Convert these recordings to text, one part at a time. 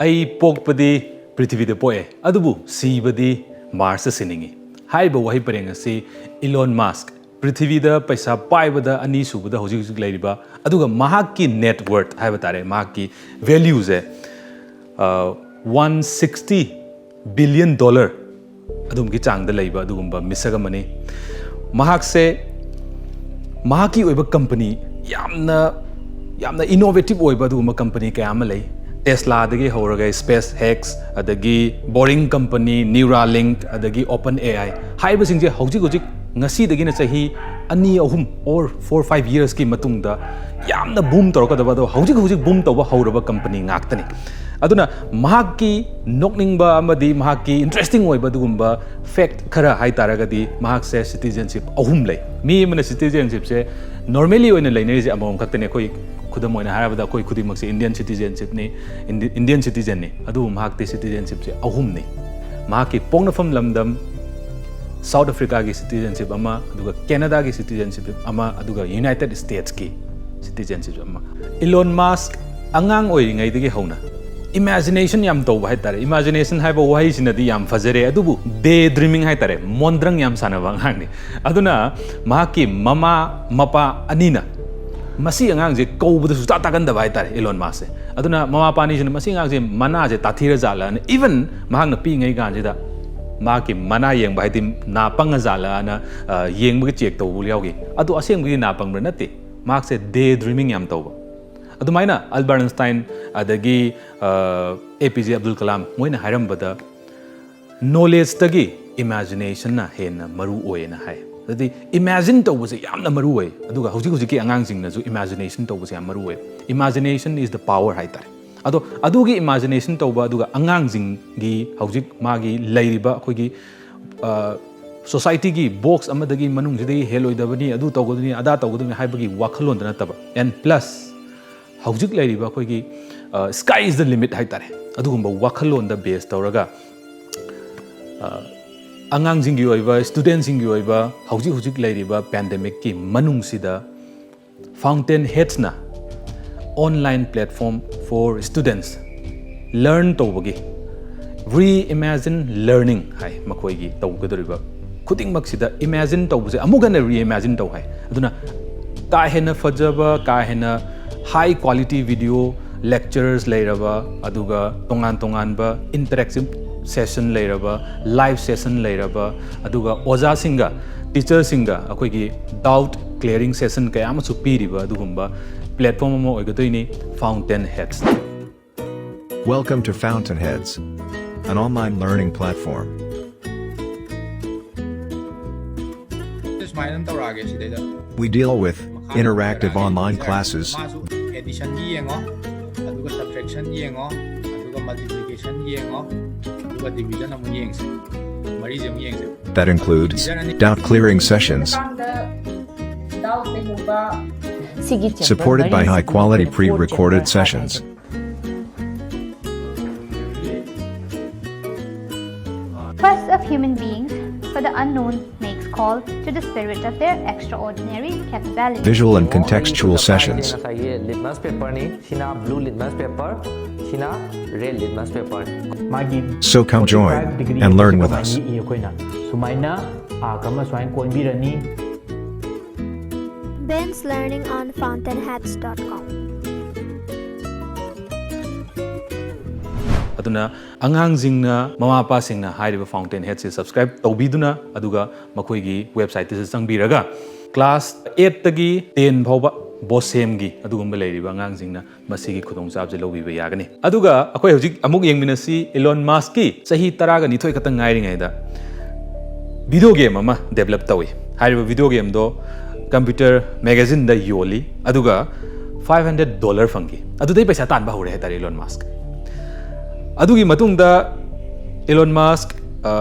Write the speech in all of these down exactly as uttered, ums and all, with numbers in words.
"ꯑꯩ ꯄꯣꯛꯄꯗꯤ ꯄ꯭ꯔꯤꯊꯤꯕꯤꯗ ꯄꯣꯛꯑꯦ, ꯑꯗꯨꯕꯨ ꯁꯤꯕꯗꯤ ꯃꯥꯔꯁꯇ ꯁꯤꯅꯤꯡꯉꯤ" ꯍꯥꯏꯔꯤꯕ ꯋꯥꯍꯩ ꯄꯔꯦꯡ ꯑꯁꯤ ꯏꯂꯣꯟ ꯃꯥꯁꯛ, ꯄ꯭ꯔꯤꯊꯤꯕꯤꯗ ꯄꯩꯁꯥ ꯄꯥꯏꯕꯗ ꯑꯅꯤꯁꯨꯕꯗ ꯍꯧꯖꯤꯛ ꯍꯧꯖꯤꯛ ꯂꯩꯔꯤꯕ, ꯑꯗꯨꯒ ꯃꯍꯥꯛꯀꯤ net worth ꯍꯥꯏꯕ ꯇꯥꯔꯦ, ꯃꯍꯥꯛꯀꯤ value ꯁꯦ, one sixty billion dollar ꯑꯗꯨꯝꯒꯤ ꯆꯥꯡꯗ ꯂꯩꯕ ꯑꯗꯨꯒꯨꯝꯕ ꯃꯤꯁꯛ ꯑꯃꯅꯤ꯫ ꯃꯍꯥꯛꯁꯦ, ꯃꯍꯥꯛꯀꯤ ꯑꯣꯏꯕ ꯀꯝꯄꯅꯤ, ꯌꯥꯝꯅ, ꯌꯥꯝꯅ innovative ꯑꯣꯏꯕ ꯑꯗꯨꯒꯨꯝꯕ ꯀꯝꯄꯅꯤ ꯀꯌꯥ ꯑꯃ ꯂꯩ꯫ ꯇꯦꯁꯂꯥꯗꯒꯤ ꯍꯧꯔꯒ SpaceX, ꯑꯗꯒꯤ Boring company, Neuralink, ꯑꯗꯒꯤ OpenAI ꯍꯥꯏꯔꯤꯕꯁꯤꯡꯁꯦ ꯍꯧꯖꯤꯛ ꯍꯧꯖꯤꯛ ꯉꯁꯤꯗꯒꯤꯅ ꯆꯍꯤ ꯑꯅꯤ, ꯑꯍꯨꯝ, or four, five years ꯀꯤ ꯃꯇꯨꯡꯗ ꯌꯥꯝꯅ boom ꯇꯧꯔꯛꯀꯗꯕ, ꯑꯗꯣ ꯍꯧꯖꯤꯛ ꯍꯧꯖꯤꯛ boom ꯇꯧꯕ ꯍꯧꯔꯕ ꯀꯝꯄꯅꯤ ꯉꯥꯛꯇꯅꯤ꯫ ꯑꯗꯨꯅ ꯃꯍꯥꯛꯀꯤ ꯅꯣꯛꯅꯤꯡꯕ ꯑꯃꯗꯤ ꯃꯍꯥꯛꯀꯤ interesting ꯑꯣꯏꯕ ꯑꯗꯨꯒꯨꯝꯕ fact ꯈꯔ ꯍꯥꯏ ꯇꯥꯔꯒꯗꯤ, ꯃꯍꯥꯛꯁꯦ citizenship ꯑꯍꯨꯝ ꯂꯩ꯫ ꯃꯤ ꯑꯃꯅ citizenship ꯁꯦ normally ꯑꯣꯏꯅ ꯂꯩꯅꯔꯤꯁꯦ ꯑꯃꯃꯝ ꯈꯛꯇꯅꯤ꯫ ꯑꯩꯈꯣꯏ, ꯈꯨꯗꯝ ꯑꯣꯏꯅ ꯍꯥꯏꯔꯕꯗ, ꯑꯩꯈꯣꯏ ꯈꯨꯗꯤꯡꯃꯛꯁꯦ Indian citizenship ꯅꯤ, Indi-, Indian citizen ꯅꯤ꯫ ꯑꯗꯨꯕꯨ ꯃꯍꯥꯛꯇꯤ citizenship ꯁꯦ ꯑꯍꯨꯝꯅꯤ꯫ ꯃꯍꯥꯛꯀꯤ ꯄꯣꯛꯅꯐꯝ ꯂꯝꯗꯝ South Africa ꯒꯤ citizenship ꯑꯃ, ꯑꯗꯨꯒ Canada ꯒꯤ citizenship ꯑꯃ, ꯑꯗꯨꯒ United States ꯀꯤ citizenship ꯑꯃ꯫ ꯏꯂꯣꯟ ꯃꯥꯁꯛ ꯑꯉꯥꯡ ꯑꯣꯏꯔꯤꯉꯩꯗꯒꯤ ꯍꯧꯅ imagination ꯌꯥꯝ ꯇꯧꯕ ꯍꯥꯏꯇꯥꯔꯦ꯫ Imagination ꯍꯥꯏꯕ ꯋꯥꯍꯩꯁꯤꯅꯗꯤ ꯌꯥꯝ ꯐꯖꯔꯦ, ꯑꯗꯨꯕꯨ day dreaming ꯍꯥꯏꯇꯥꯔꯦ, ꯃꯣꯟꯗ꯭ꯔꯪ ꯌꯥꯝ ꯁꯥꯟꯅꯕ ꯑꯉꯥꯡꯅꯤ꯫ ꯑꯗꯨꯅ ꯃꯍꯥꯛꯀꯤ ꯃꯃꯥ ꯃꯄꯥ ꯑꯅꯤꯅ ꯃꯁꯤ ꯑꯉꯥꯡꯁꯦ ꯀꯧꯕꯗ ꯁꯨꯡꯇꯥ ꯇꯥꯒꯟꯗꯕ ꯍꯥꯏꯇꯥꯔꯦ ꯏꯂꯣꯟ ꯃꯥꯁꯛꯁꯦ꯫ ꯑꯗꯨꯅ ꯃꯃꯥ ꯃꯄꯥ ꯑꯅꯤꯁꯤꯅ ꯃꯁꯤ ꯑꯉꯥꯡꯁꯦ ꯃꯅꯥꯁꯦ ꯇꯥꯊꯤꯔ ꯖꯥꯠꯂꯅ, even ꯃꯍꯥꯛꯅ ꯄꯤꯛꯏꯉꯩ ꯀꯥꯟꯁꯤꯗ ꯃꯍꯥꯛꯀꯤ ꯃꯅꯥ ꯌꯦꯡꯕ, ꯍꯥꯏꯗꯤ ꯅꯥ ꯄꯪꯉ ꯖꯥꯠꯂꯅ, ꯑ, ꯌꯦꯡꯕꯒꯤ check ꯇꯧꯕ ꯌꯥꯎꯈꯤ꯫ ꯑꯗꯣ ꯑꯁꯦꯡꯕꯒꯤ ꯅꯥ ꯄꯪꯕ꯭ꯔꯥ? ꯅꯠꯇꯦ, ꯃꯍꯥꯛꯁꯦ day dreaming ꯌꯥꯝ ꯇꯧꯕ꯫ ꯑꯗꯨꯃꯥꯏꯅ ꯑꯜꯕꯥꯔꯠ ꯑꯥꯏꯟꯁꯇꯥꯏꯟ, ꯑꯗꯒꯤ, ꯑ, ꯑꯦ ꯄꯤ ꯖꯦ ꯑꯕꯗꯨꯜ ꯀꯂꯥꯝ, ꯃꯣꯏꯅ ꯍꯥꯏꯔꯝꯕꯗ, knowledge ꯇꯒꯤ imagination ꯅ ꯍꯦꯟꯅ ꯃꯔꯨ ꯑꯣꯏꯌꯦꯅ ꯍꯥꯏ꯫ ꯑꯗꯨꯗꯤ imagine ꯇꯧꯕꯁꯦ ꯌꯥꯝꯅ ꯃꯔꯨ ꯑꯣꯏ, ꯑꯗꯨꯒ ꯍꯧꯖꯤꯛ ꯍꯧꯖꯤꯛꯀꯤ ꯑꯉꯥꯡꯁꯤꯡꯅꯁꯨ imagination ꯇꯧꯕꯁꯦ ꯌꯥꯝ ꯃꯔꯨ ꯑꯣꯏ꯫ Imagination is the power ꯍꯥꯏꯇꯥꯔꯦ꯫ ꯑꯗꯣ ꯑꯗꯨꯒꯤ imagination ꯇꯧꯕ, ꯑꯗꯨꯒ ꯑꯉꯥꯡꯁꯤꯡꯒꯤ ꯍꯧꯖꯤꯛ ꯃꯥꯒꯤ ꯂꯩꯔꯤꯕ ꯑꯩꯈꯣꯏꯒꯤ, ꯑ, society ꯒꯤ box ꯑꯃꯗꯒꯤ ꯃꯅꯨꯡꯁꯤꯗꯒꯤ ꯍꯦꯜꯂꯣꯏꯗꯕꯅꯤ, ꯑꯗꯨ ꯇꯧꯒꯗꯕꯅꯤ, ꯑꯗꯥ ꯇꯧꯒꯗꯕꯅꯤ ꯍꯥꯏꯕꯒꯤ ꯋꯥꯈꯜꯂꯣꯟꯗ ꯅꯠꯇꯕ, and plus ꯍꯧꯖꯤꯛ ꯂꯩꯔꯤꯕ ꯑꯩꯈꯣꯏꯒꯤ, ꯑ, sky is the limit ꯍꯥꯏꯇꯥꯔꯦ, ꯑꯗꯨꯒꯨꯝꯕ ꯋꯥꯈꯜꯂꯣꯟꯗ base ꯇꯧꯔꯒ, ꯑ, ꯑꯉꯥꯡꯁꯤꯡꯒꯤ ꯑꯣꯏꯕ, student ꯁꯤꯡꯒꯤ ꯑꯣꯏꯕ, ꯍꯧꯖꯤꯛ ꯍꯧꯖꯤꯛ ꯂꯩꯔꯤꯕ pandemic ꯀꯤ ꯃꯅꯨꯡꯁꯤꯗ Fountainheads ꯅ online platform for students Learn ꯇꯧꯕꯒꯤ, reimagine learning ꯍꯥꯏ, ꯃꯈꯣꯏꯒꯤ ꯇꯧꯒꯗꯧꯔꯤꯕ ꯈꯨꯗꯤꯡꯃꯛꯁꯤꯗ imagine ꯇꯧꯕꯁꯦ ꯑꯃꯨꯛ ꯍꯟꯅ reimagine ꯇꯧ ꯍꯥꯏ꯫ ꯑꯗꯨꯅ ꯀꯥ ꯍꯦꯟꯅ ꯐꯖꯕ, ꯀꯥ ꯍꯦꯟꯅ high quality video lectures ꯂꯩꯔꯕ, ꯑꯗꯨꯒ ꯇꯣꯉꯥꯟ ꯇꯣꯉꯥꯟꯕ interactive session ꯂꯩꯔꯕ, live session ꯂꯩꯔꯕ, ꯑꯗꯨꯒ ꯑꯣꯖꯥꯁꯤꯡꯒ, teacherꯁꯤꯡꯒ ꯑꯩꯈꯣꯏꯒꯤ doubt clearing session ꯀꯌꯥ ꯑꯃꯁꯨ ꯄꯤꯔꯤꯕ ꯑꯗꯨꯒꯨꯝꯕ platform ꯑꯃ ꯑꯣꯏꯒꯗꯣꯏꯅꯤ Fountain Heads꯫ Welcome to Fountain Heads, an online learning platform. ꯁꯨꯃꯥꯏꯅ ꯑꯗꯨꯝ ꯇꯧꯔꯛꯑꯒꯦ ꯁꯤꯗꯩꯗ꯫ We deal with interactive online classes ꯃꯥꯁꯨ additionꯒꯤ ꯌꯦꯡꯉꯣ, ꯑꯗꯨꯒ subtraction ꯌꯦꯡꯉꯣ, ꯑꯗꯨꯒ multiplication ꯌꯦꯡꯉꯣ, ꯑꯗꯨꯒ division ꯑꯃꯨꯛ ꯌꯦꯡꯁꯦ꯫ ꯃꯔꯤꯁꯦ ꯑꯃꯨꯛ ꯌꯦꯡꯁꯦ꯫ that includes doubt clearing sessions, ꯃꯇꯥꯡꯗ doubt ꯂꯩꯍꯧꯕ ꯁꯤꯒꯤ chapter supported by ꯃꯔꯤꯁꯤꯒꯤ high quality ꯑꯩꯈꯣꯏꯅ pre recorded fourth chapter sessions. Quest of human beings for the unknown makes call to the spirit of their extraordinary capability. Visual and contextual sessions. ꯉꯁꯥꯏꯒꯤ litmus paperꯅꯤ꯫ ꯁꯤꯅ blue litmus paper, ꯁꯤꯅ red litmus paper꯫ ꯃꯥꯒꯤ So come join forty-five degree and learn angle with ꯁꯨꯃꯥꯏꯅ us. ꯌꯦꯛꯏ ꯑꯩꯈꯣꯏꯅ꯫ ꯁꯨꯃꯥꯏꯅ arc ꯑꯃ ꯁꯨꯃꯥꯏꯅ ꯀꯣꯟꯕꯤꯔꯅꯤ꯫ Ben's learning on fountainheads.com. ꯑꯗꯨꯅ ꯑꯉꯥꯡꯁꯤꯡꯅ, ꯃꯃꯥ ꯃꯄꯥꯁꯤꯡꯅ ꯍꯥꯏꯔꯤꯕ Fountain Headsꯁꯦ subscribe ꯇꯧꯕꯤꯗꯨꯅ, ꯑꯗꯨꯒ ꯃꯈꯣꯏꯒꯤ websiteꯇꯁꯨ ꯆꯪꯕꯤꯔꯒ class eightꯇꯒꯤ ten ꯐꯥꯎꯕ BOSEMꯒꯤ ꯑꯗꯨꯒꯨꯝꯕ ꯂꯩꯔꯤꯕ ꯑꯉꯥꯡꯁꯤꯡꯅ ꯃꯁꯤꯒꯤ ꯈꯨꯗꯣꯡꯆꯥꯕꯁꯦ ꯂꯧꯕꯤꯕ ꯌꯥꯒꯅꯤ꯫ ꯑꯗꯨꯒ ꯑꯩꯈꯣꯏ ꯍꯧꯖꯤꯛ ꯑꯃꯨꯛ ꯌꯦꯡꯃꯤꯟꯅꯁꯤ Elon Muskꯀꯤ ꯆꯍꯤ ꯇꯔꯥꯒ ꯅꯤꯊꯣꯏ ꯈꯛꯇ ꯉꯥꯏꯔꯤꯉꯩꯗ video game ꯑꯃ develop ꯇꯧꯏ꯫ ꯍꯥꯏꯔꯤꯕ video gameꯗꯣ computer magazineꯗ ꯌꯣꯜꯂꯤ, ꯑꯗꯨꯒ five hundred dollar ꯐꯪꯈꯤ꯫ ꯑꯗꯨꯗꯩ ꯄꯩꯁꯥ ꯇꯥꯟꯕ ꯍꯧꯔꯦ ꯍꯥꯏꯇꯥꯔꯦ Elon Musk꯫ ꯑꯗꯨꯒꯤ ꯃꯇꯨꯡꯗ Elon Musk, ꯑ,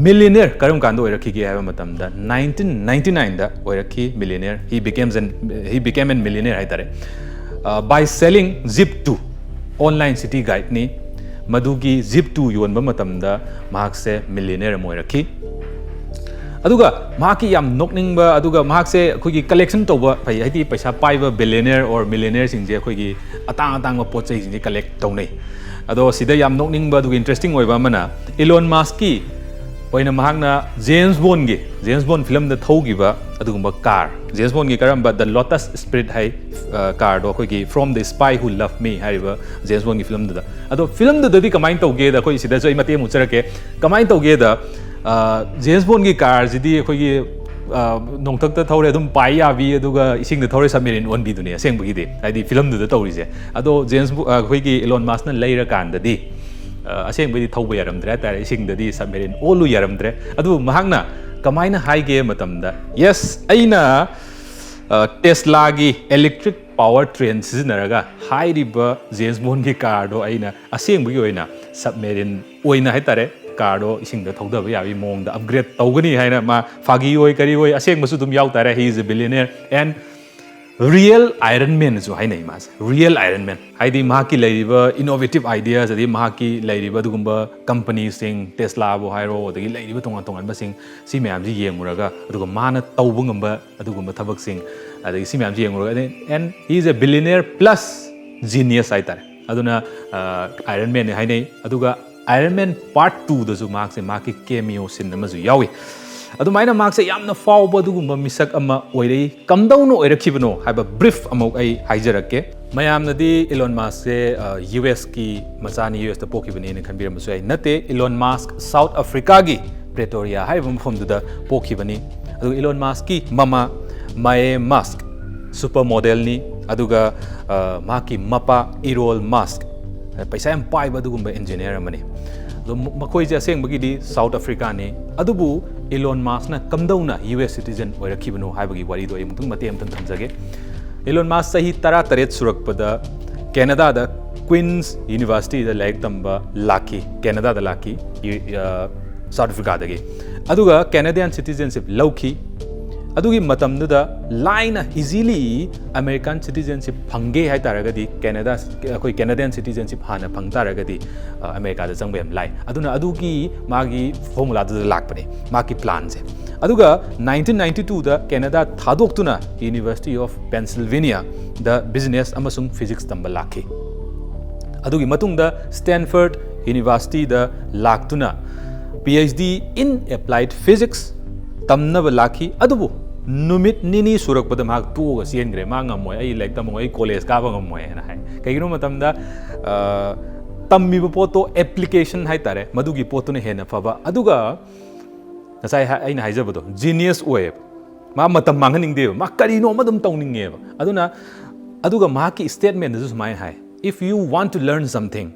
millionaire ꯀꯔꯝ ꯀꯥꯟꯗ ꯑꯣꯏꯔꯛꯈꯤꯒꯦ ꯍꯥꯏꯕ ꯃꯇꯝꯗ nineteen ninety-nineꯗ ꯑꯣꯏꯔꯛꯈꯤ millionaire. He became an, he became an millionaire ꯍꯥꯏꯇꯥꯔꯦ꯫ ꯑ, by selling Zip two, online city guideꯅꯤ꯫ ꯃꯗꯨꯒꯤ Zip two ꯌꯣꯟꯕ ꯃꯇꯝꯗ ꯃꯍꯥꯛꯁꯦ millionaire ꯑꯃ ꯑꯣꯏꯔꯛꯈꯤ꯫ ꯑꯗꯨꯒ ꯃꯍꯥꯛꯀꯤ ꯌꯥꯝ ꯅꯣꯛꯅꯤꯡꯕ, ꯑꯗꯨꯒ ꯃꯍꯥꯛꯁꯦ ꯑꯩꯈꯣꯏꯒꯤ ꯀꯂꯦꯛꯁꯟ ꯇꯧꯕ ꯐꯩ, ꯍꯥꯏꯗꯤ ꯄꯩꯁꯥ ꯄꯥꯏꯕ ꯕꯤꯂꯤꯌꯅꯔ ꯑꯣꯔ ꯃꯤꯂꯤꯌꯅꯔꯁꯤꯡꯁꯦ ꯑꯩꯈꯣꯏꯒꯤ ꯑꯇꯥꯡ ꯑꯇꯥꯡꯕ ꯄꯣꯠ ꯆꯩꯁꯤꯡꯁꯦ ꯀꯂꯦꯛ ꯇꯧꯅꯩ꯫ ꯑꯗꯣ ꯁꯤꯗ ꯌꯥꯝ ꯅꯣꯛꯅꯤꯡꯕ ꯑꯗꯨꯒ ꯏꯟꯇꯔꯦꯁꯇꯤꯡ ꯑꯣꯏꯕ ꯑꯃꯅ, ꯏꯂꯣꯟ ꯃꯥꯁꯀꯤ ꯑꯣꯏꯅ ꯃꯍꯥꯛꯅ ꯖꯦꯝꯁ ꯕꯣꯟꯒꯤ, ꯖꯦꯝꯁ ꯕꯣꯟ ꯐꯤꯂꯝꯗ ꯊꯧꯈꯤꯕ ꯑꯗꯨꯒꯨꯝꯕ ꯀꯥꯔ, ꯖꯦꯝꯁ ꯕꯣꯟꯒꯤ ꯀꯔꯝꯕ, ꯗ ꯂꯣꯇꯁ ꯁ꯭ꯄꯤꯔꯤꯠ ꯍꯥꯏ, ꯑ, ꯀꯥꯔꯗꯣ, ꯑꯩꯈꯣꯏꯒꯤ From the Spy Who Loved Me ꯍꯥꯏꯔꯤꯕ ꯖꯦꯝꯁ ꯕꯣꯟꯒꯤ ꯐꯤꯂꯝꯗꯨꯗ꯫ ꯑꯗꯣ ꯐꯤꯂꯝꯗꯨꯗꯗꯤ ꯀꯃꯥꯏꯅ ꯇꯧꯒꯦꯗ, ꯑꯩꯈꯣꯏ ꯁꯤꯗꯁꯨ ꯑꯩ ꯃꯇꯦꯛ ꯑꯃꯨꯛ ꯎꯠꯆꯔꯛꯀꯦ꯫ ꯀꯃꯥꯏꯅ ꯇꯧꯒꯦꯗ, ꯑ, ꯖꯦꯝꯁ ꯕꯣꯟꯒꯤ ꯀꯥꯔꯁꯤꯗꯤ ꯑꯩꯈꯣꯏꯒꯤ, ꯑ, ꯅꯣꯡꯊꯛꯇ ꯊꯧꯔꯦ ꯑꯗꯨꯝ ꯄꯥꯏ ꯌꯥꯕꯤ, ꯑꯗꯨꯒ ꯏꯁꯤꯡꯗ ꯊꯧꯔꯦ ꯁꯕꯃꯦꯔꯤꯟ ꯑꯣꯟꯕꯤꯗꯨꯅꯦ ꯑꯁꯦꯡꯕꯒꯤꯗꯤ, ꯍꯥꯏꯗꯤ ꯐꯤꯂꯝꯗꯨꯗ ꯇꯧꯔꯤꯁꯦ꯫ ꯑꯗꯣ ꯖꯦꯝꯁ ꯕꯣ-, ꯑ, ꯑꯩꯈꯣꯏꯒꯤ ꯏꯂꯣꯟ ꯃꯥꯁꯅ ꯂꯩꯔꯀꯥꯟꯗꯗꯤ, ꯑ, ꯑꯁꯦꯡꯕꯩꯗꯤ ꯊꯧꯕ ꯌꯥꯔꯝꯗ꯭ꯔꯦ ꯍꯥꯏꯇꯥꯔꯦ, ꯏꯁꯤꯡꯗꯗꯤ ꯁꯕꯃꯦꯔꯤꯟ ꯑꯣꯜꯂꯨ ꯌꯥꯔꯝꯗ꯭ꯔꯦ꯫ ꯑꯗꯨꯕꯨ ꯃꯍꯥꯛꯅ ꯀꯃꯥꯏꯅ ꯍꯥꯏꯒꯦ ꯃꯇꯝꯗ, "Yes, ꯑꯩꯅ, ꯑ, ꯇꯦꯁꯂꯥꯒꯤ ꯏꯂꯦꯛꯇ꯭ꯔꯤꯛ ꯄꯥꯋꯔ ꯇ꯭ꯔꯦꯟ ꯁꯤꯖꯤꯟꯅꯔꯒ ꯍꯥꯏꯔꯤꯕ ꯖꯦꯝꯁ ꯕꯣꯟꯒꯤ ꯀꯥꯔꯗꯣ ꯑꯩꯅ ꯑꯁꯦꯡꯕꯒꯤ ꯑꯣꯏꯅ ꯁꯕꯃꯦꯔꯤꯟ ꯑꯣꯏꯅ ꯍꯥꯏꯇꯥꯔꯦ, ꯀꯥꯔꯗꯣ ꯏꯁꯤꯡꯗ ꯊꯧꯗꯕ ꯌꯥꯕꯒꯤ ꯃꯑꯣꯡꯗ ꯑꯞꯒ꯭ꯔꯦꯗ ꯇꯧꯒꯅꯤ" ꯍꯥꯏꯅ ꯃꯥ ꯐꯥꯒꯤ ꯑꯣꯏ ꯀꯔꯤ ꯑꯣꯏ, ꯑꯁꯦꯡꯕꯁꯨ ꯑꯗꯨꯝ ꯌꯥꯎ ꯇꯥꯔꯦ, he is a billionaire and real Iron Manꯁꯨ ꯍꯥꯏꯅꯩ ꯃꯥꯁꯦ, real Iron Man꯫ ꯍꯥꯏꯗꯤ ꯃꯍꯥꯛꯀꯤ ꯂꯩꯔꯤꯕ innovative ideas, ꯑꯗꯩ ꯃꯍꯥꯛꯀꯤ ꯂꯩꯔꯤꯕ ꯑꯗꯨꯒꯨꯝꯕ ꯀꯝꯄꯅꯤꯁꯤꯡ, ꯇꯦꯁꯂꯥꯕꯨ ꯍꯥꯏꯔꯣ, ꯑꯗꯒꯤ ꯂꯩꯔꯤꯕ ꯇꯣꯉꯥꯟ ꯇꯣꯉꯥꯟꯕꯁꯤꯡ, ꯁꯤ ꯃꯌꯥꯝꯁꯤ ꯌꯦꯡꯉꯨꯔꯒ, ꯑꯗꯨꯒ ꯃꯥꯅ ꯇꯧꯕ ꯉꯝꯕ ꯑꯗꯨꯒꯨꯝꯕ ꯊꯕꯛꯁꯤꯡ, ꯑꯗꯒꯤ ꯁꯤ ꯃꯌꯥꯝꯁꯤ ꯌꯦꯡꯉꯨꯔꯒ, and he is a billionaire plus genius ꯍꯥꯏꯇꯥꯔꯦ꯫ ꯑꯗꯨꯅ, ꯑ, Iron Manꯅꯦ ꯍꯥꯏꯅꯩ꯫ ꯑꯗꯨꯒ Iron Man Part Twoꯗꯁꯨ ꯃꯍꯥꯛꯁꯦ ꯃꯍꯥꯛꯀꯤ cameo scene ꯑꯃꯁꯨ ꯌꯥꯎꯏ꯫ ꯑꯗꯨꯃꯥꯏꯅ ꯃꯍꯥꯛꯁꯦ ꯌꯥꯝꯅ ꯐꯥꯎꯕ ꯑꯗꯨꯒꯨꯝꯕ ꯃꯤꯁꯛ ꯑꯃ ꯑꯣꯏꯔꯛꯏ꯫ ꯀꯝꯗꯧꯅ ꯑꯣꯏꯔꯛꯈꯤꯕꯅꯣ ꯍꯥꯏꯕ ꯕ꯭ꯔꯤꯐ ꯑꯃꯨꯛ ꯑꯩ ꯍꯥꯏꯖꯔꯛꯀꯦ꯫ ꯃꯌꯥꯝꯅꯗꯤ ꯏꯂꯣꯟ ꯃꯥꯁꯁꯦ, ꯑ, ꯌꯨ ꯑꯦꯁꯀꯤ ꯃꯆꯥꯅꯤ, ꯌꯨ ꯑꯦꯁꯇ ꯄꯣꯛꯈꯤꯕꯅꯦꯅ ꯈꯟꯕꯤꯔꯝꯕꯁꯨ ꯌꯥꯏ꯫ ꯅꯠꯇꯦ, ꯏꯂꯣꯟ ꯃꯥꯁꯛ ꯁꯥꯎꯠ ꯑꯐ꯭ꯔꯤꯀꯥꯒꯤ ꯄ꯭ꯔꯦꯇꯣꯔꯤꯌꯥ ꯍꯥꯏꯔꯤꯕ ꯃꯐꯝꯗꯨꯗ ꯄꯣꯛꯈꯤꯕꯅꯤ꯫ ꯑꯗꯨꯒ ꯏꯂꯣꯟ ꯃꯥꯁꯀꯤ ꯃꯃꯥ ꯃꯥꯌꯦ ꯃꯥꯁꯛ ꯁꯨꯄꯔ ꯃꯣꯗꯦꯜꯅꯤ꯫ ꯑꯗꯨꯒ, ꯑ, ꯃꯍꯥꯛꯀꯤ ꯃꯄꯥ ꯏꯔꯣꯜ ꯃꯥꯁꯛ, ꯑ, ꯄꯩꯁꯥ ꯌꯥꯝ ꯄꯥꯏꯕ ꯑꯗꯨꯒꯨꯝꯕ ꯏꯟꯖꯤꯅꯤꯌꯔ ꯑꯃꯅꯤ꯫ ꯑꯗꯣ ꯃ-, ꯃꯈꯣꯏꯁꯦ ꯑꯁꯦꯡꯕꯒꯤꯗꯤ ꯁꯥꯎꯠ ꯑꯐ꯭ꯔꯤꯀꯥꯅꯤ꯫ ꯑꯗꯨꯕꯨ ꯏꯂꯣꯟ ꯃꯥꯁꯛꯅ ꯀꯝꯗꯧꯅ ꯌꯨ ꯑꯦꯁ ꯁꯤꯇꯤꯖꯟ ꯑꯣꯏꯔꯛꯈꯤꯕꯅꯣ ꯍꯥꯏꯕꯒꯤ ꯋꯥꯔꯤꯗꯣ ꯑꯩ ꯑꯃꯨꯛꯇꯪ ꯃꯇꯦꯛ ꯑꯃꯇꯪ ꯊꯝꯖꯒꯦ꯫ ꯏꯂꯣꯟ ꯃꯥꯁꯛ ꯆꯍꯤ ꯇꯔꯥꯇꯔꯦꯠ ꯁꯨꯔꯛꯄꯗ ꯀꯦꯅꯗꯥꯗ ꯀ꯭ꯋꯤꯟꯁ ꯌꯨꯅꯤꯚꯔꯁꯤꯇꯤꯗ ꯂꯥꯏꯔꯤꯛ ꯇꯝꯕ ꯂꯥꯛꯈꯤ, ꯀꯦꯅꯗꯥꯗ ꯂꯥꯛꯈꯤ, ꯌꯨ-, ꯑ, ꯁꯥꯎꯠ ꯑꯐ꯭ꯔꯤꯀꯥꯗꯒꯤ꯫ ꯑꯗꯨꯒ ꯀꯦꯅꯗꯤꯌꯟ ꯁꯤꯇꯤꯖꯟꯁꯤꯞ ꯂꯧꯈꯤ꯫ ꯑꯗꯨꯒꯤ ꯃꯇꯝꯗꯨꯗ ꯂꯥꯏꯅ, ꯏꯖꯤꯂꯤ ꯑꯃꯦꯔꯤꯀꯥꯟ ꯁꯤꯇꯤꯖꯟꯁꯤꯞ ꯐꯪꯒꯦ ꯍꯥꯏ ꯇꯥꯔꯒꯗꯤ, ꯀꯦꯅꯗꯥ, ꯑꯩꯈꯣꯏ ꯀꯦꯅꯗꯤꯌꯟ ꯁꯤꯇꯤꯖꯟꯁꯤꯞ ꯍꯥꯟꯅ ꯐꯪ ꯇꯥꯔꯒꯗꯤ, ꯑ, ꯑꯃꯦꯔꯤꯀꯥꯗ ꯆꯪꯕ ꯌꯥꯝ ꯂꯥꯏ꯫ ꯑꯗꯨꯅ ꯑꯗꯨꯒꯤ ꯃꯥꯒꯤ ꯐꯣꯔꯃꯨꯂꯥꯗꯨꯗ ꯂꯥꯛꯄꯅꯦ, ꯃꯥꯒꯤ ꯄ꯭ꯂꯥꯟꯁꯦ꯫ ꯑꯗꯨꯒ nineteen ninety twoꯗ Canada ꯊꯥꯗꯣꯛꯇꯨꯅ University of Pennsylvaniaꯗ business ꯑꯃꯁꯨꯡ physics ꯇꯝꯕ ꯂꯥꯛꯈꯤ꯫ ꯑꯗꯨꯒꯤ ꯃꯇꯨꯡꯗ Stanford Universityꯗ ꯂꯥꯛꯇꯨꯅ PhD in Applied Physics ꯇꯝꯅꯕ ꯂꯥꯛꯈꯤ꯫ ꯑꯗꯨꯕꯨ ꯅꯨꯃꯤꯠ ꯅꯤꯅꯤ ꯁꯨꯔꯛꯄꯗ ꯃꯍꯥꯛ ꯇꯣꯛꯑꯒ ꯆꯦꯟꯈ꯭ꯔꯦ꯫ "ꯃꯥ ꯉꯝꯃꯣꯏ, ꯑꯩ ꯂꯥꯏꯔꯤꯛ ꯇꯝꯃꯣꯏ, ꯑꯩ ꯀꯣꯂꯦꯖ ꯀꯥꯕ ꯉꯝꯃꯣꯏ" ꯍꯥꯏꯅ ꯍꯥꯏ꯫ ꯀꯩꯒꯤꯅꯣ ꯃꯇꯝꯗ, ꯑ, ꯇꯝꯃꯤꯕ ꯄꯣꯠꯇꯣ, application ꯍꯥꯏꯇꯥꯔꯦ, ꯃꯗꯨꯒꯤ ꯄꯣꯠꯇꯨꯅ ꯍꯦꯟꯅ ꯐꯕ꯫ ꯑꯗꯨꯒ ꯉꯁꯥꯏ ꯍꯥ-, ꯑꯩꯅ ꯍꯥꯏꯖꯕꯗꯣ, genius ꯑꯣꯏꯌꯦꯕ꯫ ꯃꯥ ꯃꯇꯝ ꯃꯥꯡꯍꯟꯅꯤꯡꯗꯦꯕ, ꯃꯥ ꯀꯔꯤꯅꯣ ꯑꯃ ꯑꯗꯨꯝ ꯇꯧꯅꯤꯡꯉꯦꯕ꯫ ꯑꯗꯨꯅ, ꯑꯗꯨꯒ ꯃꯍꯥꯛꯀꯤ statementꯗꯁꯨ ꯁꯨꯃꯥꯏꯅ ꯍꯥꯏ: "If you want to learn something,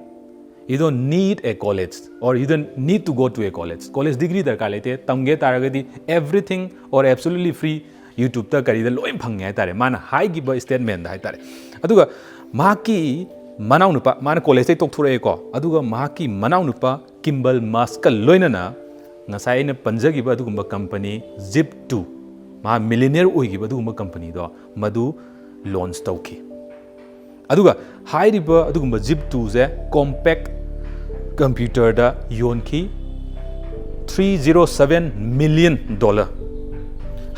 you don't need a college or you don't need to go to a college." College degree ꯗꯔꯀꯥꯔ ꯂꯩꯇꯦ꯫ ꯇꯝꯒꯦ ꯇꯥꯔꯒꯗꯤ everything or absolutely free YouTubeꯇ ꯀꯔꯤꯗ ꯂꯣꯏ ꯐꯪꯉꯦ ꯍꯥꯏꯇꯥꯔꯦ, ꯃꯥꯅ ꯍꯥꯏꯈꯤꯕ statementꯗ ꯍꯥꯏꯇꯥꯔꯦ꯫ ꯑꯗꯨꯒ ꯃꯍꯥꯛꯀꯤ ꯃꯅꯥꯎꯅꯨꯄꯥ, ꯃꯥꯅ ꯀꯣꯂꯦꯖꯇꯩ ꯇꯣꯛꯊꯣꯔꯛꯑꯦꯀꯣ, ꯑꯗꯨꯒ ꯃꯍꯥꯛꯀꯤ ꯃꯅꯥꯎꯅꯨꯄꯥ Kimbal Muskꯀ ꯂꯣꯏꯅꯅ ꯉꯁꯥꯏ ꯑꯩꯅ ꯄꯟꯖꯈꯤꯕ ꯑꯗꯨꯒꯨꯝꯕ company Zip two, ꯃꯍꯥꯛ millionaire ꯑꯣꯏꯈꯤꯕ ꯑꯗꯨꯒꯨꯝꯕ companyꯗꯣ, ꯃꯗꯨ launch ꯇꯧꯈꯤ꯫ ꯑꯗꯨꯒ ꯍꯥꯏꯔꯤꯕ ꯑꯗꯨꯒꯨꯝꯕ Zip twoꯁꯦ compact computerꯗ ꯌꯣꯟꯈꯤ, three zero seven million dollar꯫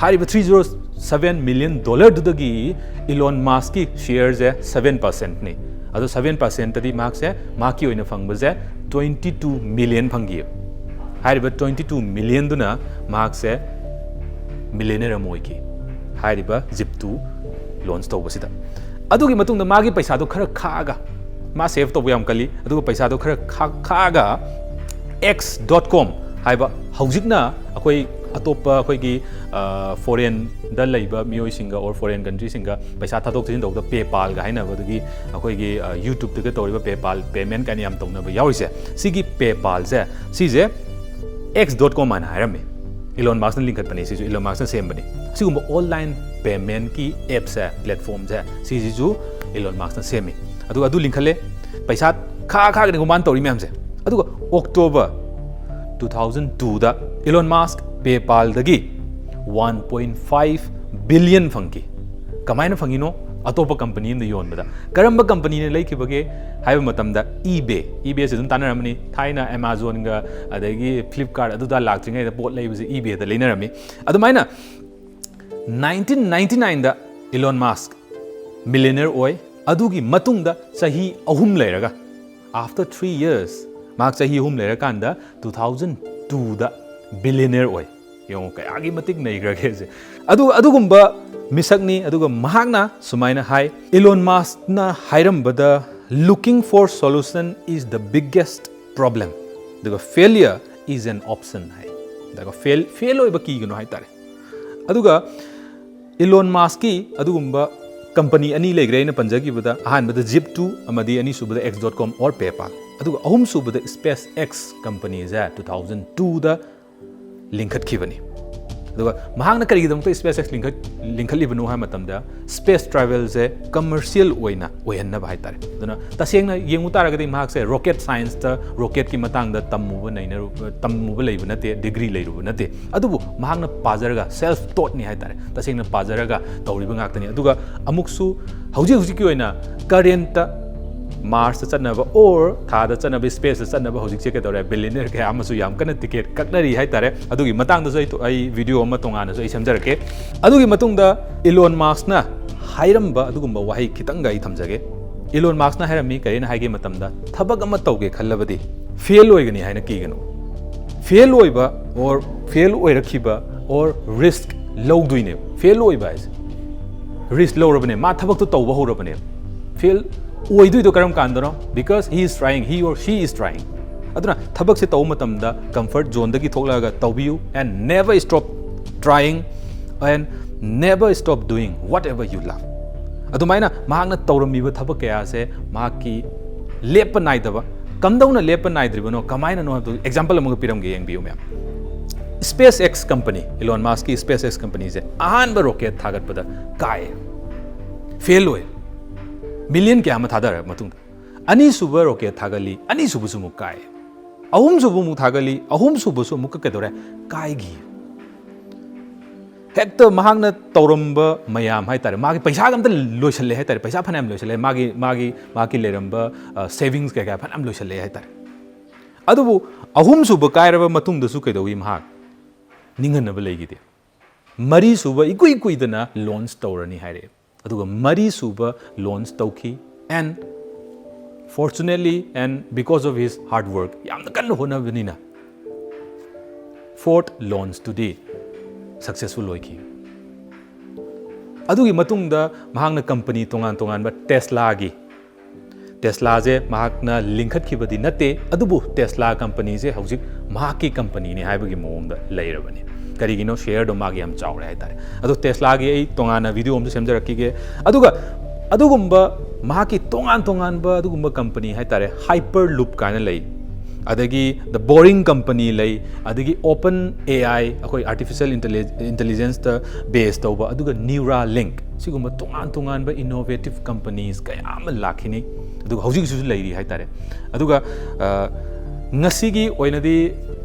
ꯍꯥꯏꯔꯤꯕ three zero seven million dollarꯗꯨꯗꯒꯤ Elon Muskꯀꯤ shareꯁꯦ seven percentꯅꯤ꯫ ꯑꯗꯣ seven percentꯇꯗꯤ ꯃꯍꯥꯛꯁꯦ, ꯃꯍꯥꯛꯀꯤ ꯑꯣꯏꯅ ꯐꯪꯕꯁꯦ twenty two million ꯐꯪꯈꯤꯌꯦꯕ꯫ ꯍꯥꯏꯔꯤꯕ twenty two millionꯗꯨꯅ ꯃꯍꯥꯛꯁꯦ millionaire ꯑꯃ ꯑꯣꯏꯈꯤ, ꯍꯥꯏꯔꯤꯕ Zip two launch ꯇꯧꯕꯁꯤꯗ꯫ ꯑꯗꯨꯒꯤ ꯃꯇꯨꯡꯗ ꯃꯥꯒꯤ ꯄꯩꯁꯥꯗꯣ ꯈꯔ ꯈꯥꯛꯑꯒ, ꯃꯥ save ꯇꯧꯕ ꯌꯥꯝ ꯀꯜꯂꯤ, ꯑꯗꯨꯒ ꯄꯩꯁꯥꯗꯣ ꯈꯔ ꯈꯥꯛ-, ꯈꯥꯛꯑꯒ X dot com ꯍꯥꯏꯕ, ꯍꯧꯖꯤꯛꯅ ꯑꯩꯈꯣꯏ ꯑꯇꯣꯞꯄ ꯑꯩꯈꯣꯏꯒꯤ, ꯑ, foreignꯗ ꯂꯩꯕ ꯃꯤꯑꯣꯏꯁꯤꯡꯒ or foreign countryꯁꯤꯡꯒ ꯄꯩꯁꯥ ꯊꯥꯗꯣꯛ ꯊꯥꯖꯤꯟ ꯇꯧꯕꯗ PayPalꯒ ꯍꯥꯏꯅꯕꯗꯨꯒꯤ, ꯑꯩꯈꯣꯏꯒꯤ, ꯑ, YouTubeꯇꯒ ꯇꯧꯔꯤꯕ PayPal payment ꯀꯥꯏꯅ ꯌꯥꯝ ꯇꯧꯅꯕ ꯌꯥꯎꯔꯤꯁꯦ, ꯁꯤꯒꯤ PayPalꯁꯦ, ꯁꯤꯁꯦ X dot com ꯍꯥꯏꯅ ꯍꯥꯏꯔꯝꯃꯤ꯫ Elon Muskꯅ ꯂꯤꯡꯈꯠꯄꯅꯤ, ꯁꯤꯁꯨ Elon Muskꯅ ꯁꯦꯝꯕꯅꯤ꯫ ꯁꯤꯒꯨꯝꯕ online paymentꯀꯤ appꯁꯦ, platformꯁꯦ, ꯁꯤꯁꯤꯁꯨ Elon Muskꯅ ꯁꯦꯝꯃꯤ꯫ ꯑꯗꯨꯒ ꯑꯗꯨ ꯂꯤꯡꯈꯠꯂꯦ, ꯄꯩꯁꯥ ꯈꯥ ꯈꯥꯒꯅꯤꯀꯣ ꯃꯥꯅ ꯇꯧꯔꯤ ꯃꯌꯥꯝꯁꯦ꯫ ꯑꯗꯨꯒ October two thousand twoꯗ Elon Musk PayPalꯗꯒꯤ one point five billion ꯐꯪꯈꯤ꯫ ꯀꯃꯥꯏꯅ ꯐꯪꯉꯤꯅꯣ? ꯑꯇꯣꯞꯄ ꯀꯝꯄꯅꯤ ꯑꯃꯗ ꯌꯣꯟꯕꯗ꯫ ꯀꯔꯝꯕ ꯀꯝꯄꯅꯤꯅ ꯂꯩꯈꯤꯕꯒꯦ ꯍꯥꯏꯕ ꯃꯇꯝꯗ, eBay, eBay ꯁꯦ ꯑꯗꯨꯝ ꯇꯥꯟꯅꯔꯝꯃꯅꯤ꯫ ꯊꯥꯏꯅ Amazon ꯒ ꯑꯗꯒꯤ Flipkart ꯑꯗꯨꯗ ꯂꯥꯛꯇ꯭ꯔꯤꯉꯩꯗ ꯄꯣꯠ ꯂꯩꯕꯁꯦ eBay ꯗ ꯂꯩꯅꯔꯝꯃꯤ꯫ ꯑꯗꯨꯃꯥꯏꯅ nineteen ninety nine ꯗ Elon Musk millionaire ꯑꯣꯏ꯫ ꯑꯗꯨꯒꯤ ꯃꯇꯨꯡꯗ ꯆꯍꯤ ꯑꯍꯨꯝ ꯂꯩꯔꯒ, after three years, ꯃꯍꯥꯛ ꯆꯍꯤ ꯑꯍꯨꯝ ꯂꯩꯔꯀꯥꯟꯗ two thousand two ꯗ billionaire ꯑꯣꯏ꯫ ꯌꯦꯡꯉꯨ, ꯀꯌꯥꯒꯤ ꯃꯇꯤꯛ ꯅꯩꯈ꯭ꯔꯒꯦ ꯁꯦ꯫ ꯑꯗꯨ, ꯑꯗꯨꯒꯨꯝꯕ ꯃꯤꯁꯛꯅꯤ꯫ ꯑꯗꯨꯒ ꯃꯍꯥꯛꯅ ꯁꯨꯃꯥꯏꯅ ꯍꯥꯏ, Elon Musk ꯅ ꯍꯥꯏꯔꯝꯕꯗ, "Looking for solution is the biggest problem, ꯑꯗꯨꯒ failure is an option" ꯍꯥꯏ꯫ ꯑꯗꯨꯒ fail, fail ꯑꯣꯏꯕ ꯀꯤꯒꯅꯨ ꯍꯥꯏꯇꯥꯔꯦ꯫ ꯑꯗꯨꯒ Elon Musk ꯀꯤ ꯑꯗꯨꯒꯨꯝꯕ ꯀꯝꯄꯅꯤ ꯑꯅꯤ ꯂꯩꯈ꯭ꯔꯦ ꯑꯩꯅ ꯄꯟꯖꯈꯤꯕꯗ, ꯑꯍꯥꯟꯕꯗ Zip two ꯑꯃꯗꯤ ꯑꯅꯤꯁꯨꯕꯗ X dot com or PayPal꯫ ꯑꯗꯨꯒ ꯑꯍꯨꯝꯁꯨꯕꯗ SpaceX ꯀꯝꯄꯅꯤꯁꯦ two thousand two ꯗ ꯂꯤꯡꯈꯠꯈꯤꯕꯅꯤ꯫ ꯑꯗꯨꯒ ꯃꯍꯥꯛꯅ ꯀꯔꯤꯒꯤꯗꯃꯛꯇ SpaceX ꯂꯤꯡꯈꯠ-, ꯂꯤꯡꯈꯠꯂꯤꯕꯅꯣ ꯍꯥꯏꯕ ꯃꯇꯝꯗ, space travel ꯁꯦ commercial ꯑꯣꯏꯅ ꯑꯣꯏꯍꯟꯅꯕ ꯍꯥꯏꯇꯥꯔꯦ꯫ ꯑꯗꯨꯅ ꯇꯁꯦꯡꯅ ꯌꯦꯡꯉꯨ ꯇꯥꯔꯒꯗꯤ ꯃꯍꯥꯛꯁꯦ rocket science ꯇ, rocket ꯀꯤ ꯃꯇꯥꯡꯗ ꯇꯝꯃꯨꯕ ꯅꯩꯅꯔꯨ-, ꯇꯝꯃꯨꯕ ꯂꯩꯕ ꯅꯠꯇꯦ, degree ꯂꯩꯔꯨꯕ ꯅꯠꯇꯦ꯫ ꯑꯗꯨꯕꯨ ꯃꯍꯥꯛꯅ ꯄꯥꯖꯔꯒ, self taught ꯅꯤ ꯍꯥꯏꯇꯥꯔꯦ, ꯇꯁꯦꯡꯅ ꯄꯥꯖꯔꯒ ꯇꯧꯔꯤꯕ ꯉꯥꯛꯇꯅꯤ꯫ ꯑꯗꯨꯒ ꯑꯃꯨꯛꯁꯨ ꯍꯧꯖꯤꯛ ꯍꯧꯖꯤꯛꯀꯤ ꯑꯣꯏꯅ current ꯇ Mars ꯇ ꯆꯠꯅꯕ or ꯊꯥꯗ ꯆꯠꯅꯕ, space ꯇ ꯆꯠꯅꯕ ꯍꯧꯖꯤꯛꯁꯦ ꯀꯩꯗꯧꯔꯦ, billionaire ꯀꯌꯥ ꯑꯃꯁꯨ ꯌꯥꯝ ꯀꯟꯅ ticket ꯀꯛꯅꯔꯤ ꯍꯥꯏꯇꯥꯔꯦ꯫ ꯑꯗꯨꯒꯤ ꯃꯇꯥꯡꯗꯁꯨ ꯑꯩ ꯇꯣ-, ꯑꯩ video ꯑꯃ ꯇꯣꯉꯥꯟꯅꯁꯨ ꯑꯩ ꯁꯦꯝꯖꯔꯛꯀꯦ꯫ ꯑꯗꯨꯒꯤ ꯃꯇꯨꯡꯗ Elon Musk ꯅ ꯍꯥꯏꯔꯝꯕ ꯑꯗꯨꯒꯨꯝꯕ ꯋꯥꯍꯩ ꯈꯤꯇꯪꯒ ꯑꯩ ꯊꯝꯖꯒꯦ꯫ Elon Musk ꯅ ꯍꯥꯏꯔꯝꯃꯤ, ꯀꯔꯤꯅ ꯍꯥꯏꯒꯦ ꯃꯇꯝꯗ, "ꯊꯕꯛ ꯑꯃ ꯇꯧꯒꯦ ꯈꯜꯂꯕꯗꯤ fail ꯑꯣꯏꯒꯅꯤ ꯍꯥꯏꯅ ꯀꯤꯒꯅꯨ꯫ Fail ꯑꯣꯏꯕ or fail ꯑꯣꯏꯔꯛꯈꯤꯕ or risk ꯂꯧꯗꯣꯏꯅꯦꯕ꯫ Fail ꯑꯣꯏꯕ ꯍꯥꯏꯁꯦ risk ꯂꯧꯔꯕꯅꯦ, ꯃꯥ ꯊꯕꯛꯇꯣ ꯇꯧꯕ ꯍꯧꯔꯕꯅꯦ꯫ Fail ꯑꯣꯏꯗꯣꯏꯗꯣ ꯀꯔꯝ ꯀꯥꯟꯗꯅꯣ? Because he is trying, he or she is trying." ꯑꯗꯨꯅ ꯊꯕꯛꯁꯦ ꯇꯧꯕ ꯃꯇꯝꯗ comfort zone ꯗꯒꯤ ꯊꯣꯛꯂꯛꯑꯒ ꯇꯧꯕꯤꯌꯨ, and never stop trying and never stop doing whatever you love. ꯑꯗꯨꯃꯥꯏꯅ ꯃꯍꯥꯛꯅ ꯇꯧꯔꯝꯃꯤꯕ ꯊꯕꯛ ꯀꯌꯥꯁꯦ ꯃꯍꯥꯛꯀꯤ ꯂꯦꯞꯄ ꯅꯥꯏꯗꯕ, ꯀꯝꯗꯧꯅ ꯂꯦꯞꯄ ꯅꯥꯏꯗ꯭ꯔꯤꯕꯅꯣ, ꯀꯃꯥꯏꯅꯅꯣ ꯍꯥꯏꯕꯗꯨ example ꯑꯃꯒ ꯄꯤꯔꯝꯒꯦ, ꯌꯦꯡꯕꯤꯌꯨ ꯃꯌꯥꯝ꯫ SpaceX ꯀꯝꯄꯅꯤ, Elon Musk ꯀꯤ SpaceX ꯀꯝꯄꯅꯤꯁꯦ ꯑꯍꯥꯟꯕ rocket ꯊꯥꯒꯠꯄꯗ ꯀꯥꯏ, fail ꯑꯣꯏ, million ꯀꯌꯥ ꯑꯃ ꯊꯥꯗꯔꯕ ꯃꯇꯨꯡꯗ꯫ ꯑꯅꯤꯁꯨꯕ rocket ꯊꯥꯒꯠꯂꯤ, ꯑꯅꯤꯁꯨꯕꯁꯨ ꯑꯃꯨꯛ ꯀꯥꯏ, ꯑꯍꯨꯝꯁꯨꯕ ꯑꯃꯨꯛ ꯊꯥꯒꯠꯂꯤ, ꯑꯍꯨꯝꯁꯨꯕꯁꯨ ꯑꯃꯨꯛꯀ ꯀꯩꯗꯧꯔꯦ, ꯀꯥꯏꯈꯤ꯫ ꯍꯦꯛꯇ ꯃꯍꯥꯛꯅ ꯇꯧꯔꯝꯕ ꯃꯌꯥꯝ ꯍꯥꯏ ꯇꯥꯔꯦ, ꯃꯥꯒꯤ ꯄꯩꯁꯥꯒ ꯑꯝꯇ ꯂꯣꯏꯁꯜꯂꯦ ꯍꯥꯏ ꯇꯥꯔꯦ, ꯄꯩꯁꯥ ꯐꯅꯌꯥꯝ ꯂꯣꯏꯁꯜꯂꯦ, ꯃꯥꯒꯤ ꯃꯥꯒꯤ ꯃꯍꯥꯛꯀꯤ ꯂꯩꯔꯝꯕ ꯁꯦꯚꯤꯡꯁ ꯀꯩꯀꯥ ꯐꯅꯌꯥꯝ ꯂꯣꯏꯁꯜꯂꯦ ꯍꯥꯏ ꯇꯥꯔꯦ꯫ ꯑꯗꯨꯕꯨ ꯑꯍꯨꯝꯁꯨꯕ ꯀꯥꯏꯔꯕ ꯃꯇꯨꯡꯗꯁꯨ ꯀꯩꯗꯧꯏ? ꯃꯍꯥꯛ ꯅꯤꯡꯍꯟꯅꯕ ꯂꯩꯈꯤꯗꯦ꯫ ꯃꯔꯤꯁꯨꯕ ꯏꯀꯨꯏ ꯀꯨꯏꯗꯅ ꯂꯣꯟꯆ ꯇꯧꯔꯅꯤ ꯍꯥꯏꯔꯛꯑꯦ꯫ ꯑꯗꯨꯒ ꯃꯔꯤꯁꯨꯕ ꯂꯣꯟꯆ ꯇꯧꯈꯤ꯫ And fortunately and because of his hard work, ꯌꯥꯝꯅ ꯀꯟꯅ ꯍꯣꯠꯅꯕꯅꯤꯅ, ꯐꯣꯔꯠ ꯂꯣꯟꯆꯇꯨꯗꯤ ꯁꯛꯁꯦꯁꯐꯨꯜ ꯑꯣꯏꯈꯤ꯫ ꯑꯗꯨꯒꯤ ꯃꯇꯨꯡꯗ ꯃꯍꯥꯛꯅ ꯀꯝꯄꯅꯤ ꯇꯣꯉꯥꯟ ꯇꯣꯉꯥꯟꯕ, ꯇꯦꯁꯂꯥꯒꯤ, ꯇꯦꯁꯂꯥꯁꯦ ꯃꯍꯥꯛꯅ ꯂꯤꯡꯈꯠꯈꯤꯕꯗꯤ ꯅꯠꯇꯦ, ꯑꯗꯨꯕꯨ ꯇꯦꯁꯂꯥ ꯀꯝꯄꯅꯤꯁꯦ ꯍꯧꯖꯤꯛ ꯃꯍꯥꯛꯀꯤ ꯀꯝꯄꯅꯤꯅꯤ ꯍꯥꯏꯕꯒꯤ ꯃꯑꯣꯡꯗ ꯂꯩꯔꯕꯅꯤ꯫ ꯀꯔꯤꯒꯤꯅꯣ? ꯁꯤꯌꯔꯗꯣ ꯃꯥꯒꯤ ꯌꯥꯝ ꯆꯥꯎꯔꯦ ꯍꯥꯏꯇꯥꯔꯦ꯫ ꯑꯗꯣ ꯇꯦꯁꯂꯥꯒꯤ ꯑꯩ ꯇꯣꯉꯥꯟꯅ ꯚꯤꯗꯤꯑꯣ ꯑꯃꯁꯨ ꯁꯦꯝꯖꯔꯛꯈꯤꯒꯦ꯫ ꯑꯗꯨꯒ ꯑꯗꯨꯒꯨꯝꯕ ꯃꯍꯥꯛꯀꯤ ꯇꯣꯉꯥꯟ ꯇꯣꯉꯥꯟꯕ ꯑꯗꯨꯒꯨꯝꯕ ꯀꯝꯄꯅꯤ ꯍꯥꯏꯇꯥꯔꯦ, ꯍꯥꯏꯄꯔ ꯂꯨꯞ ꯀꯥꯏꯅ ꯂꯩ, ꯑꯗꯒꯤ ꯗ ꯕꯣꯔꯤꯡ ꯀꯝꯄꯅꯤ ꯂꯩ, ꯑꯗꯒꯤ ꯑꯣꯄꯟ ꯑꯦ ꯑꯥꯏ, ꯑꯩꯈꯣꯏ ꯑꯥꯔꯇꯤꯐꯤꯁꯤꯌꯦꯜ ꯏꯟꯇꯦꯂꯤꯖꯦꯟꯁꯇ ꯕꯦꯁ ꯇꯧꯕ, ꯑꯗꯨꯒ ꯅ꯭ꯌꯨꯔꯥ ꯂꯤꯡꯛ, ꯁꯤꯒꯨꯝꯕ ꯇꯣꯉꯥꯟ ꯇꯣꯉꯥꯟꯕ ꯏꯅꯣꯚꯦꯇꯤꯞ ꯀꯝꯄꯅꯤꯁ ꯀꯌꯥ ꯑꯃ ꯂꯥꯛꯈꯤꯅꯤ꯫ ꯑꯗꯨꯒ ꯍꯧꯖꯤꯛ ꯍꯧꯖꯤꯛꯁꯨ ꯂꯩꯔꯤ ꯍꯥꯏꯇꯥꯔꯦ꯫ ꯑꯗꯨꯒ ꯑ, ꯉꯁꯤꯒꯤ ꯑꯣꯏꯅꯗꯤ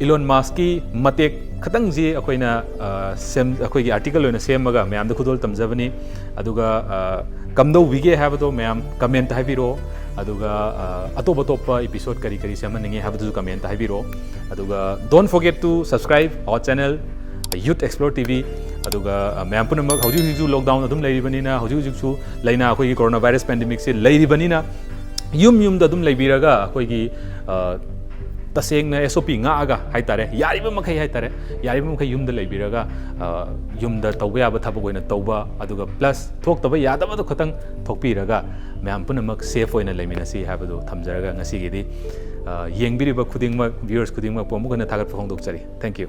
ꯏꯂꯣꯟ ꯃꯥꯁꯀꯤ ꯃꯇꯦꯛ ꯈꯇꯪꯁꯤ ꯑꯩꯈꯣꯏꯅ, ꯑ, ꯁꯦꯝ-, ꯑꯩꯈꯣꯏꯒꯤ ꯑꯥꯔꯇꯤꯀꯜ ꯑꯣꯏꯅ ꯁꯦꯝꯃꯒ ꯃꯌꯥꯝꯗ ꯈꯨꯗꯣꯜ ꯇꯝꯖꯕꯅꯤ꯫ ꯑꯗꯨꯒ, ꯑ, ꯀꯝꯗꯧꯕꯤꯒꯦ ꯍꯥꯏꯕꯗꯣ ꯃꯌꯥꯝ ꯀꯃꯦꯟꯇ ꯍꯥꯏꯕꯤꯔꯛꯑꯣ꯫ ꯑꯗꯨꯒ, ꯑ, ꯑꯇꯣꯞ ꯑꯇꯣꯞꯄ ꯏꯄꯤꯁꯣꯗ ꯀꯔꯤ ꯀꯔꯤ ꯁꯦꯝꯍꯟꯅꯤꯡꯉꯦ ꯍꯥꯏꯕꯗꯨꯁꯨ ꯀꯃꯦꯟꯇ ꯍꯥꯏꯕꯤꯔꯛꯑꯣ꯫ ꯑꯗꯨꯒ don't forget to subscribe our channel, Youth Explore T V꯫ ꯑꯗꯨꯒ, ꯑ, ꯃꯌꯥꯝ ꯄꯨꯝꯅꯃꯛ ꯍꯧꯖꯤꯛ ꯍꯧꯖꯤꯛꯁꯨ ꯂꯣꯛꯗꯥꯎꯟ ꯑꯗꯨꯝ ꯂꯩꯔꯤꯕꯅꯤꯅ, ꯍꯧꯖꯤꯛ ꯍꯧꯖꯤꯛꯁꯨ ꯂꯩꯅꯥ, ꯑꯩꯈꯣꯏꯒꯤ ꯀꯣꯔꯣꯅꯥ ꯚꯥꯏꯔꯁ ꯄꯦꯟꯗꯦꯃꯤꯛꯁꯦ ꯂꯩꯔꯤꯕꯅꯤꯅ, ꯌꯨꯝ ꯌꯨꯝꯗ ꯑꯗꯨꯝ ꯂꯩꯕꯤꯔꯒ ꯑꯩꯈꯣꯏꯒꯤ, ꯑ, ꯇꯁꯦꯡꯅ ꯑꯦꯁ ꯑꯣ ꯄꯤ ꯉꯥꯛꯑꯒ ꯍꯥꯏꯇꯥꯔꯦ, ꯌꯥꯔꯤꯕ ꯃꯈꯩ ꯍꯥꯏꯇꯥꯔꯦ, ꯌꯥꯔꯤꯕ ꯃꯈꯩ ꯌꯨꯝꯗ ꯂꯩꯕꯤꯔꯒ, ꯑ, ꯌꯨꯝꯗ ꯇꯧꯕ ꯌꯥꯕ ꯊꯕꯛ ꯑꯣꯏꯅ ꯇꯧꯕ, ꯑꯗꯨꯒ ꯄ꯭ꯂꯁ ꯊꯣꯛꯇꯕ ꯌꯥꯗꯕꯗꯣ ꯈꯇꯪ ꯊꯣꯛꯄꯤꯔꯒ ꯃꯌꯥꯝ ꯄꯨꯝꯅꯃꯛ ꯁꯦꯐ ꯑꯣꯏꯅ ꯂꯩꯃꯤꯟꯅꯁꯤ ꯍꯥꯏꯕꯗꯨ ꯊꯝꯖꯔꯒ ꯉꯁꯤꯒꯤꯗꯤ, ꯑ, ꯌꯦꯡꯕꯤꯔꯤꯕ ꯈꯨꯗꯤꯡꯃꯛ, ꯚ꯭ꯌꯨꯋꯔꯁ ꯈꯨꯗꯤꯡꯃꯛꯄꯨ ꯑꯃꯨꯛ ꯍꯟꯅ ꯊꯥꯒꯠꯄ ꯐꯣꯡꯗꯣꯛꯆꯔꯤ꯫ Thank you꯫